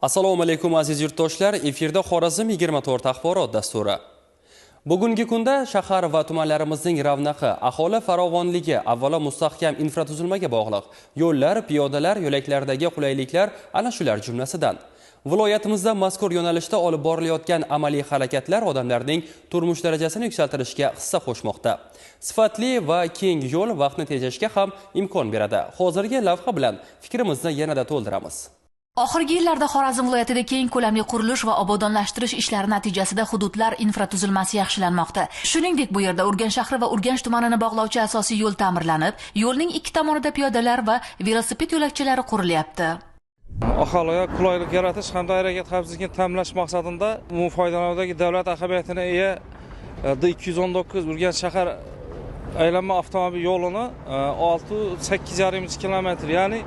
Assalomu alaykum aziz yurtdoshlar, efirda Xorazm 24 axborot dasturi. Bugungi kunda shahar va tumanlarimizning ravnaqi, aholi farovonligi avvalo mustahkam infratuzilmaga bog'liq. Yo'llar, piyodalar yo'laklardagi qulayliklar ana shular jumlasidan. Viloyatimizda mazkur yo'nalishda olib borilayotgan amaliy harakatlar odamlarning turmush darajasini yuksaltirishga hissa qo'shmoqda. Sifatli va keng yo'l vaqtni tejashga ham imkon beradi. Hozirgi lavha bilan fikrimizni yanada to'ldiramiz. Oxirgi yillarda Xorazm viloyatida keng ko'lamli qurilish va obodonlashtirish ishlari natijasida hududlar infratuzilmasi yaxshilanmoqda. Shuningdek, bu yerda Urganch shahri va Urganch tumanini bog'lovchi asosiy yo'l ta'mirlanib, yo'lning ikki tomonida piyodalar va velosiped yo'lakchalari qurilyapti. Aholiga qulaylik yaratish hamda harakat xavfsizligini ta'minlash maqsadida umumiy foydalanuvdagi davlat ahamiyatiga ega D219 Urganch shahar aylanma avtomobil yo'lini 6-8,5 kilometr, ya'ni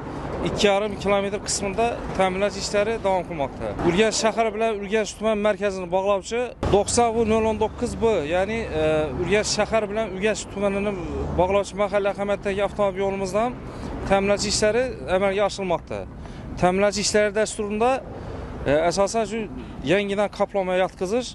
2,5 kilometr qismida ta'minlash ishlari davom qilmoqda. Urganch shahri bilan Urganch tuman markazini bog'lovchi 90.019 B, ya'ni Urganch shahri bilan Urganch tumanini bog'lovchi mahalliy ahamiyatdagi avtomobil yo'limizdan ta'minlash ishlari amalga oshirilmoqda. Ta'minlash ishlari dasturida asosan shu yangidan qoplama yotqizish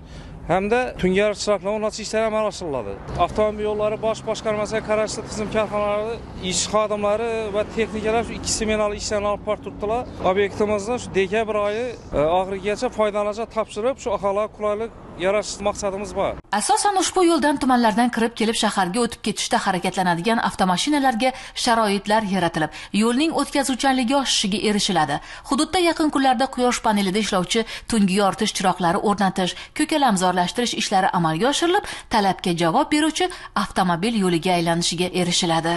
hamda tungi chiroqlar o'rnatish ishlari amalga oshiriladi. Avtomobil yo'llari bosh boshqarmasiga qarashli tizim korxonalari ish xodimlari va texnikalar shu 2 smenali ishlarni olib borib turibdilar. Obyektimizni shu dekabr oyi oxirigacha foydalanishga topshirib, shu aholiga qulaylik yaratish maqsadimiz bor. Asosan ushbu yo'ldan tumanlardan kirib kelib shaharga o'tib ketishda harakatlanadigan avtomashinalarga sharoitlar yaratilib, yo'lning o'tkazuvchanligi oshishiga erishiladi. Hududda yaqin kunlarda quyosh panelida ishlovchi tungi yoritish chiroqlari o'rnatish, ko'kalamzorlashtirish ishlari amalga oshirilib, talabga javob beruvchi avtomobil yo'liga aylanishiga erishiladi.